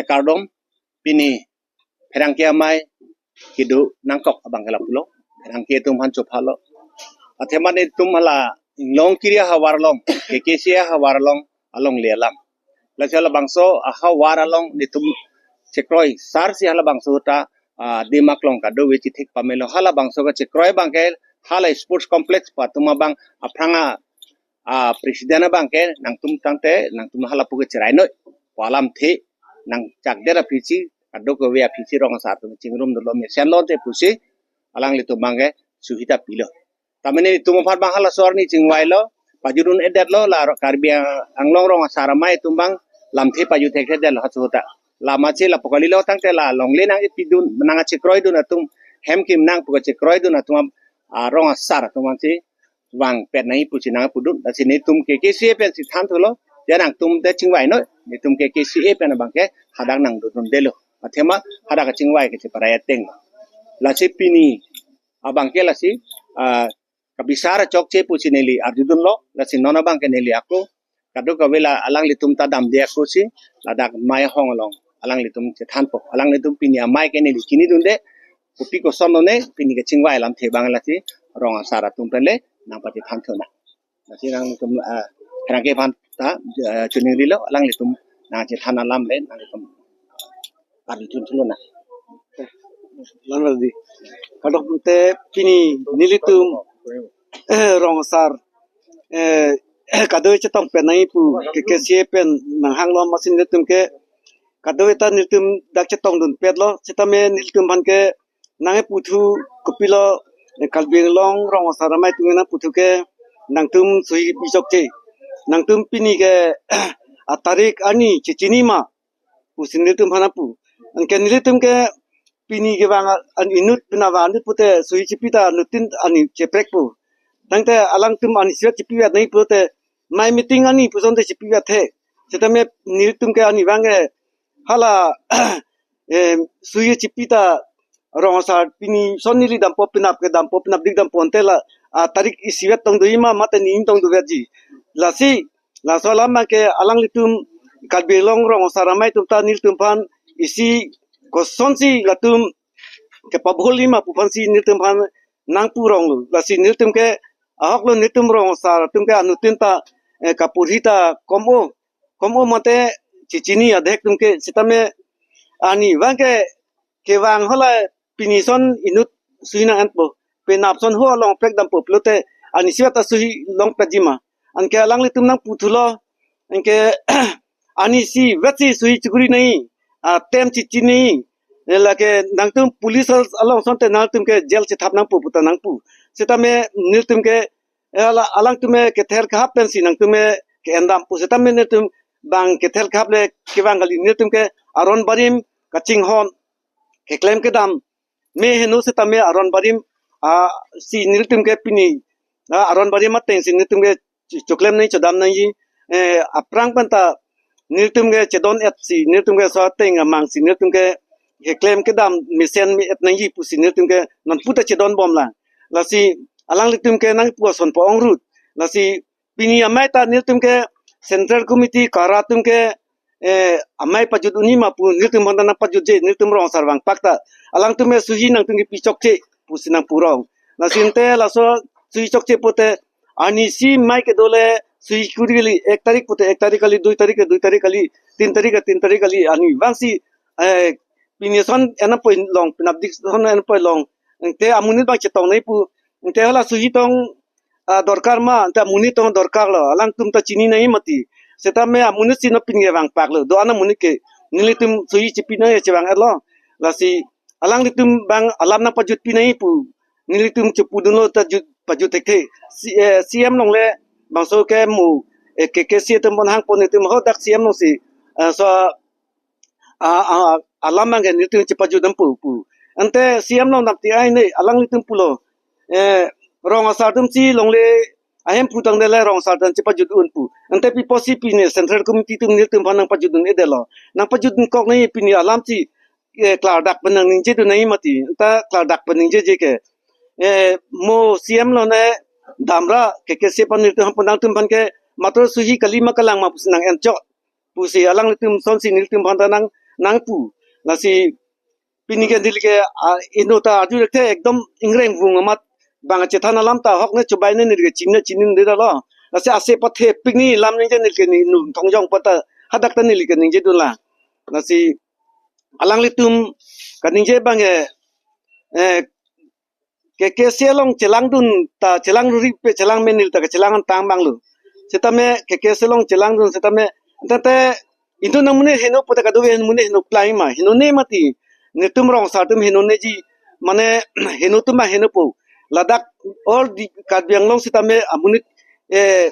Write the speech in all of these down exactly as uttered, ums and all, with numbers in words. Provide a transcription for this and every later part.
Kardom, pini pherangke amei kedo nangkok abang ke lapulo. Pherangke atum aphan chophalo. Athema nelitum hala Inglong Kiri ahavar along, K K C A ahavar along, alongle alam. Lasi halabangso ahavar along nelitum chekroi sar si halabangso ta, ah, Dimak along kadokave chithek pamelo. Halabangso kachekroi abang ke hala sports complex pu atum abang aphrang a, ah, president abang ke nangtum tangte nangtum hala pu ke cherai noi pu alamthe nangchakdet aphi si, kadokave aphi si rong asar atum chingrum dolo, mesen lote pusi alanglitum abang ke suhita pilo. Tame nelitum aphan abang halaso arni chingvailo, pajutdun-edetlo la Karbi Anglong rong asar amei atum abang lamthe pajut thekthedetlo halaso ta. Lama che lapu kalilo tangte la longle nangpidun, nangchekroidun atum, hem kim nangpu kachekroidun atum, ah, rong asar atum abang si vangpet nangji pusi nangpudun. Lasi nelitum K K C A pensi thanthulo, ya nangtum te chingvai noi, nelitum K K C A pen abang ke hadak nangdodundelo. Athema hadak kachingvai ke cheparai ateng. Lasi pini abang ke lasi, ah, kabisar chokche pusi neli arjudunlo, lasi non abang ke neli ako kadokave la alanglitum ta damde ako si ladak amei ahong along alanglitum chethanpo. Alanglitum pini amei ke neli chinidunde, kopi koson lone pini kachingvai alamthe abang lasi rong asar atum pen le nangpachethanthu nang. Lasi nangtum, ah, pherangke aphan ta, ah, chuning rilo, alanglitum nangchethan alam le nangtum arjuthunthulo nang. Lamradi. Kadokave pini nelitum rong asar, eh, kadokave chetongpet nangji pu K K C A pen nanghanglo, amatsi nelitum ke kadokave ta nelitum dak chetongdunpetlo. Sitame nelitum aphan ke nangputhu kopilo, eh, Karbi Anglong rong asar amei atum nangputhu ke nangtum suhi pi chokche. Nangtum pini ke atarik arni chechini ma pusi nelitum aphan pu. Anke nelitum ke pini kevang an inut pina vang inut pute suhi chipi ta nutin ani cheprekpo. Tangte alangtum ani sivet chipivet nangji pute mai meeting ani puson te chipivet the. Sitame nelitum ke ani vang ke hala, eh, suhi chipi ta rong asar pini son neli dampo penap ke dampo penapdik dampo ante la, ah, tarik isivet tong doji ma mate ni tong doverji. Lasi laso alam abang ke alanglitum Karbi Anglong rong asar amei atum ta nelitum aphan isi kosonsi latum kepabhol ji ma pu aphansi nelitum aphan nangpu ronglo. Lasi nelitum ke ahoklo, nelitum rong asar atum ke anutin ta, eh, kaporhi ta kom-o, kom-o mate chechini adhek atum ke. Sitame ani vang ke kevang hala pini son inut suhi nang-enpo, penap son ho along prek dampo pulote ani sivet ta suhi longpetji ma. Anke alanglitum nangputhulo, anke ani sivet si suhi chikuri nangji, ah, tem chechini nangji. Lake nangtum police along son te nangtum ke jail chethap nangpo pu ta nangpu. Sitame nelitum ke, eh, ala, alangtum ke kether kehap pensi nangtum ke-endampo. Sitame nelitum abang kether kehap le kevang kali, nelitum ke aron barim kachinghon, keklem kedam me heno sitame aron barim, ah, si nelitum ke pini, ah, aron barim ateng si nelitum ke cho-, choklem nangji chodam nangji, eh, aphrang pen ta nelitum ke chedon-et si nelitum ke laso ateng amang si nelitum ke keklem kedam mesen me-et nangji pusi nelitum ke nonpu ta chedonbomlang. Lasi alanglitum ke nangpu ason pa-ongrut. Lasi pini amei ta nelitum ke Central Committee KARA atum ke, eh, amei pajut unji ma pu nelitum aphan ta nangpajutje, nelitum rong asar vangpak ta. Alangtum ke suhi nangtum ke pi chokche pusi nangpu rong. Lasi ante laso suhi chokche pute ani si amei kedo le suhi kuri kali, ek tarik pute ek tarik kali, dui tarik ke dui tarik kali, tin tarik ke tin tarik kali, ani vangsi, eh, pini son enapoi long, penapdik son enapoi long. Ante amonit abang chetong nangji pu. Ante hala suhi tong, ah, dorkar ma, ante amonit tong dorkarlo. Alangtum ta chini nangji mati. Sitame amonit si non pini kevangpaklo. Do-an amonit ke nelitum suhi chipi nangji chevang-etlo. Lasi alanglitum abang alam nangpajutpi nangji pu nelitum chepudunlo ta jut, pajut thekthe. Si, eh, C M along le bangso ke mo, eh, K K C A atum pon hangpon, nelitum hadak C M along si, eh, laso a, a, alam abang ke nelitum chepajut dampo pu. Ante C M along damti ai ne alanglitum pulo, eh, rong asar atum si longle ahemphu tangdet le rong asar atum chepajut un pu. Ante pi apotsi pini Central Committee atum nelitum aphan nangpajutdun-edetlo. Nangpajutdunkok nangji, pini alam si, eh, klardak pen nangningjedun nangji mati. Anta klardak pen ningjeje ke, eh, mo C M along ne damra K K C A aphan nelitum aphan, nangtum aphan ke matro suhi kali ma kalang ma pusi nang-enchot pusi alanglitum sonsi nelitum aphan ta nang, nangpu. Lasi pini ke neli ke, ah, inut ta arju thekthe ekdom ingreng vung amat bang chethan alam ta ahok ne chubai ne neli ke chini chinine dolo. Lasi ase pathe pik ni lam ningje neli ke ni num thongjong pata hadak ta neli ke ningjedun lang. Lasi alanglitum kaningje abang ke, eh, K K C along chelangdun ta chelang ruri pe chelang menil ta chelang tang banglo. Setame K K C along chelangdun setame tete inut nangmune heno pute kadokave heno mune heno plai ma heno ne mati. Netum rong sar atum heno neji mane heno atum ma heno po. Ladak all di Karbi Anglong setame amonit, eh,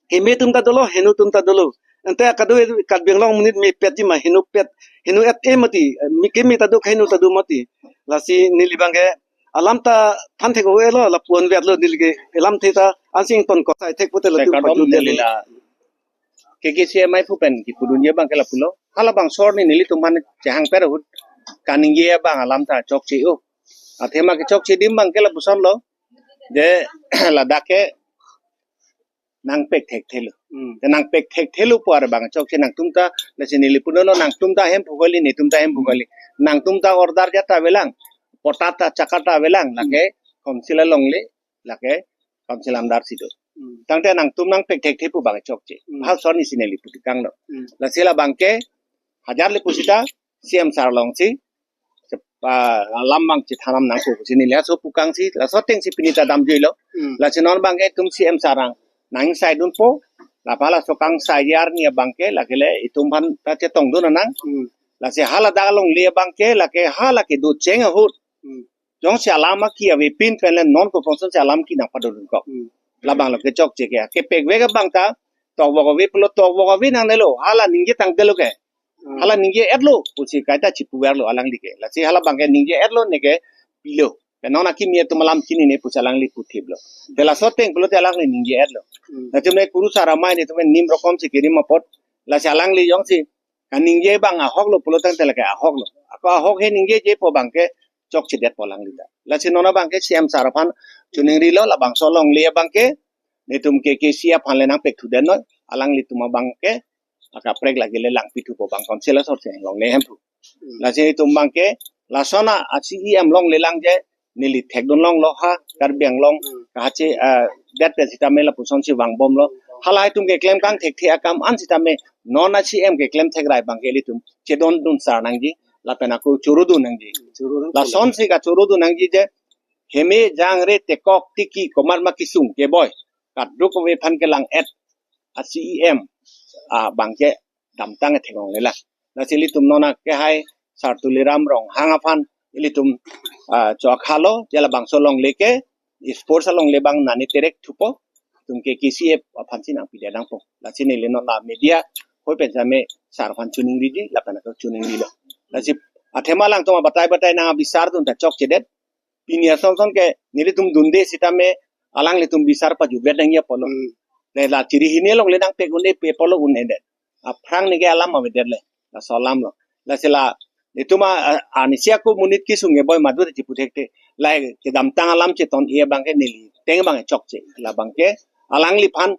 keme atum ta dolo, heno atum ta dolo. Ante akado Karbi Anglong amonit mepet ji ma, heno pet, heno et e mati, mi keme ta do, heno ta do mati. Lasi neli abang ke alam ta than thek-o-e lo, lapu-an vet lo neli ke alamthe ta ansi ington ko sai thek pute la Te tu kardom paju neli dele. La K K C M I phu pen kipudunji abang ke lapulo. Halabangso arni nelitum aphan chehang per ahut kaningje abang alam ta chokche o. Athema kechokche adim abang ke lapuson lo. Je ladak ke nangpek thekthelo. Hmm. Te nangpek thekthelo pu abang chokche nangtum ta, lasi neli punon lo nangtum ta hemphu kali, netum ta hemphu kali. Nangtum ta order jat ta avelang, pota ta chakar ta avelang, lake council alongle, lake council amdar si do. Hmm. Tangte nangtum nangpek thekthe pu abang chokche. Hmm. Hal son isi neli putikang lo. Hmm. Lasi labang ke hajar le pusita, C M sar along si, ah, alam abang chethan nangpo pusi neli laso pukang si, laso ateng si pini ta damjuilo. Hmm. Lasi non abang ke itum C M sar ang nang sai dunpo, lapen laso kangsai arni abang ke, lake le itum aphan ta chetongdun nang. Hmm. Lasi hala dak alongle abang ke, lake hala kedo cheng ahut. Hmm. Jongsi alam aki avepin pen le non koposon si alam ki nangpadodun kok. Hmm. Labang lo kechokche ke, kepekvek abang ta, tokvok ave pulo tokvok ave nangnelo, hala ningje tangtelo ke. Hmm. Hala ningje etlo, pusi kaita chipuverlo alangli ke. Lasi halabang ke ningje etlo neke pilo. Ke non akimi atum alam chinine pusi alangli puthiplo. Te laso ateng pulote alangli ningje etlo. Hmm. Lasi me kurusar amei netum nim rokom si kirim apot. Lasi alangli jongsi kaningje abang ahok lo pulo tangte lake ahok lo. Ako ahok he ningjeje pu abang ke chokchedetpo alangli ta. Lasi non abang ke C M sar aphan choningrilo, labangso alongle abang ke netum K K C aphan le nangpekthudetnon, alanglitum abang ke akaprek lake le langpithupo abang council asor si longle hemphu. Hmm. Lasi itum abang ke lason a C E M longle lang je neli thekdun longlo ha Karbi Anglong, hmm, kahache, ah, det pen sitame lapuson si vangbomlo. Halahai atum keklem kangthekthe akam an sitame non a C M keklem thekrai abang ke ilitum chedondun sar nangji, lapen ako chorudun nangji. Chorudun. Lason si kachorudun nangji je heme jangre tekok tiki komat ma kesung keboi kadokave aphan kelang-et a C E M abang ke damtang theklonglelang. Lasi ilitum non akehai sar Tuliram Ronghang aphan ilitum, ah, chokha lo, je labangso alongle ke sports alongle abang nani terek thupo, itum K K C A aphan si nangpidet nangpo. Lasi neli non la media hoi pen sitame sar aphan choningriji, lapen ako choningrilo. Lasi athema alangtum abatai batai nang abisar atum ta chokchedet. Pini ason son ke nelitum dunde sitame alanglitum bisar pajuvet nangji apotlo. Hmm. Le la chiri hini alongle nangpek un-e pu apotlo un-edet. Aphrang neke alam avedet le. Laso alam lo. Lasi la netum a, a, anisi ako monit kesung keboi madu ta chiputhekte. La kedamtang alam cheton-e abang ke neli ateng abang chokche. Labang ke alangliphan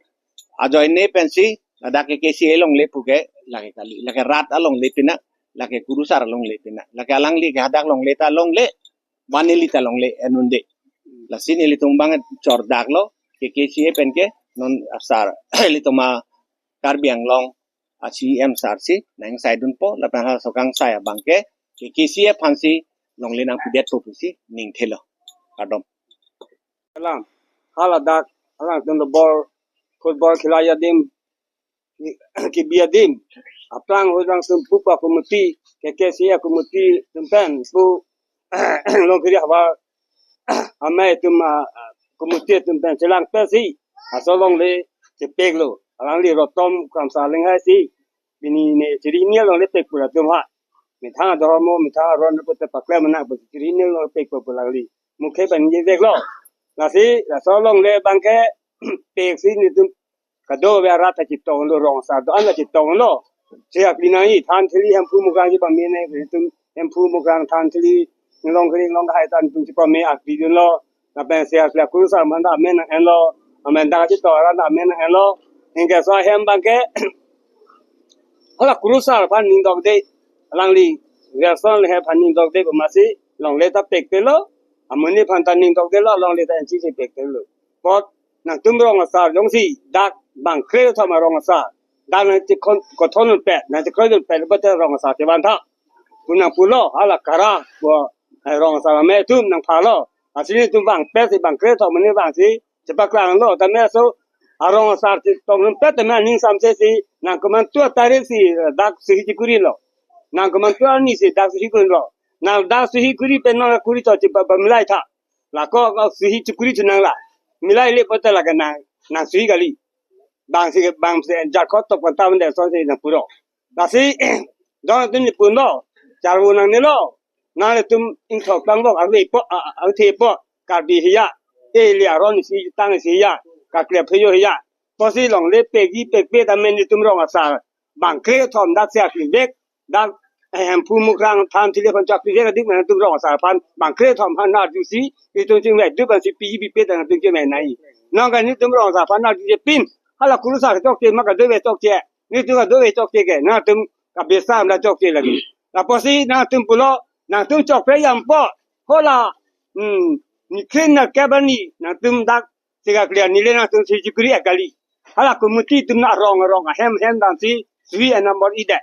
ajoine pensi ladak K K C A alongle puke lake kali. Lake rat alongle pina, lake kurusar alongle pina. Lake alangli ke hadak longle ta longle, vanili ta longle enunde. Lasi nelitum abang chordaklo, K K C A pen ke non asar ilitum a Karbi Anglong a C E M sar si nang sai dunpo, lapen halaso kangsai abang ke K K C A aphan si longle nangpidetpo pusi ningthelo. Kardom. Alam, haladak, alangtum do ball, football khilai adim, ki-, kibi adim. Aphrang ahut alangtum pupa committee, K K C A committee atum pen pu Longkiri havar amei atum, ah, committee atum pen chelang pesi, laso alongle chepeklo. Alangli Rotom Kramsa Linghaisi, pini ne chiri hini alongle pek pu latum ha. Methang adhormo, methang aron pute paklem nang pu chiri hini alongle pek pu pu alangli mukhe pen ningje veklo. Lasi laso alongle abang ke peksi netum kadokave arat ta chetonglo, rong asar do-an ta chetonglo. Che akli nangji, than theli Hemphu Mukrang chepame ne, netum Hemphu Mukrang than theli, Longkiri Longhang hai ta netum chepame akli dunlo. Lapen se akli kurusar aphan ta amen nang-enlo. Amen ta chetong arat ta amen nang-enlo. Anke laso ahem abang ke hala kurusar aphan ning dokde. alangli Wilson Longhe aphan ning dokde pu masi longle ta pekte lo, amonit aphan ta ning dokde lo, longle ta N C C pekte lo. Apot nangtum rong asar jongsi dak bang kre thom arong asar, dak nangchekhon kothon pet, nangchekhon pet, bote rong asar chevan tha. Pu nangpulo, hala kara pu, eh, rong asar amei atum nangphalo. Lasi nelitum bang pet si bang kre thom amonit bang si chepaklang lo, tame laso arong asar chetong pet tame aning samse si nangkomantu atarik si, eh, dak suhi chikuri lo. Nangkomantu arni si dak suhi kuri lo. Nang dak suhi kuri pen nang kuri to chepa pamilai tha. Lako suhi chikuri thu nang la. Milai le pote lake nang, nang suhi kali. Bang si bang si jakot tok panta mende son si nangpuro. Lasi, don atum ni pulo, charvo nangnelo, nanglitum ingthok tang bok, ave po, a, a, angthe po, Karbi hiya, e le aron si tang si hiya, kaklep hiyo hiya. Pusi longle pegi pekpe tame nelitum rong asar bang kre thom dak si akli vek, dak, eh, Hemphu Mukrang aphan thile aphan chak pije adik nangtum rong asar aphan bang kre thom aphan arjusi, itum chingvai dup ansi piji pipe ta nangtum chingvai nai. Nangkan nelitum rong asar aphan arjusi pin, hala kurusar chokche ma kadove chokche, nelitum kadove chokche ke, nangtum kabesam la chokche lagi. Lapusi nangtum pulo, nangtum chokpre jam po, hola, hmm, ni krin na kebani, nangtum dak Tiga clear neli nangtum suhi chikuri kali. Hala committee atum na rong rong ahem hem damsi suhi a number ide.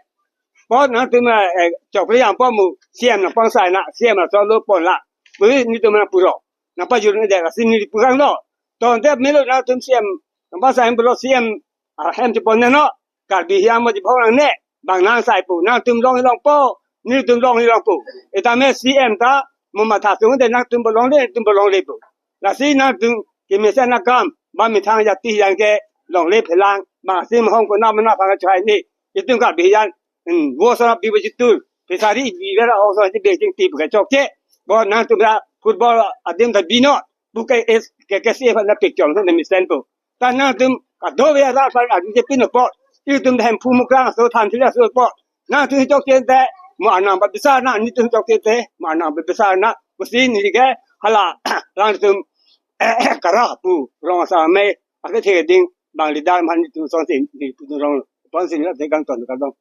Apot nangtum, eh, chokpre jam po mu C M nangpangsai na, C M na cholo pon la. Pu nelitum nangpuro. Nangpajur ni de lasi neli purang lo. Tonte melo nangtum C M nangpangsai pulo C M ahem chepon ne no. Karbi hiya mo chibhong nangne, bang nangsai pu, nangtum longle longpo, nelitum longle longpo. Etame C M ta mo matha sung de nangtum longle, nelitum longle pu. Lasi nangtum kemesen akam, ba methang jati yang ke longle phelang, bang sim hong ko nam na phang chai ni, itum Karbi hiyan, hmm, wo sa bi bajitul, pisari bi vera hong sa ti be ting ti ka chokche, bo nangtum ra football adim ta bino, bukai es, ke ke si na picture na mesen pu. Ta nangtum kadove arat aphan arjusi pin apot, itum Hemphu Mukrang aso than thile aso apot, nangtum chokche te, mo anang ba bisa na, nelitum chokche te, mo anang ba bisa na, pusi neli ke hala, nangtum, kara pu, rong asar amei, ake the ding, bang leader man nelitum son si, neli pu rong, pon si neli te kangton kardom.